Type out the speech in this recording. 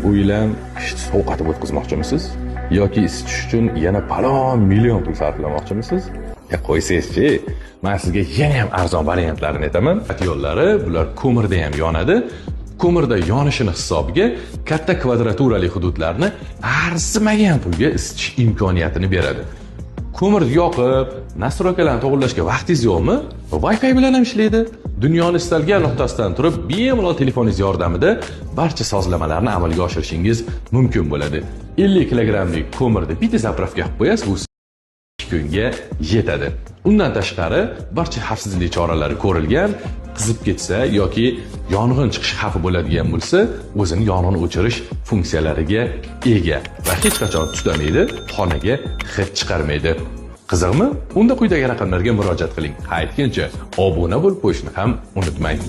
Bu yil ham qishni sovqotib o'tkazmoqchimisiz yoki isitish uchun yana palon million pul sarflamoqchimisiz? Ya qo'ysangizchi, man sizga yana ham arzon variantlarini aytaman. Yo'llari bular ko'mirda ham yonadi. Ko'mirda yonishini hisobiga katta kvadraturali hududlarni arzimagan pulga isitish imkoniyatini beradi. Ko'mir yoqib, настройка larni to'g'irlashga vaqtingiz yo'qmi? Wi-Fi bilan ham ishlaydi. Dunyoni istalgan nuqtasidan turib, bemalol telefoningiz yordamida barcha sozlamalarni amalga oshirishingiz mumkin bo'ladi. 50 kilogrammlik ko'mirni bitta заправка qilib qo'yasiz, bu 2 kunga yetadi. Undan tashqari, barcha xavfsizlik choralari ko'rilgan. Qizib ketsa yoki yong'in chiqish xavfi bo'ladigan bo'lsa, o'zini yong'in o'chirish funksiyalariga ega va hech qachon tutamaydi, xonaga hid chiqarmaydi. Qiziqmi? Unda quyidagi raqamlarga murojaat qiling. Ha, aytgancha, obuna bo'lib qo'yishni ham unutmang.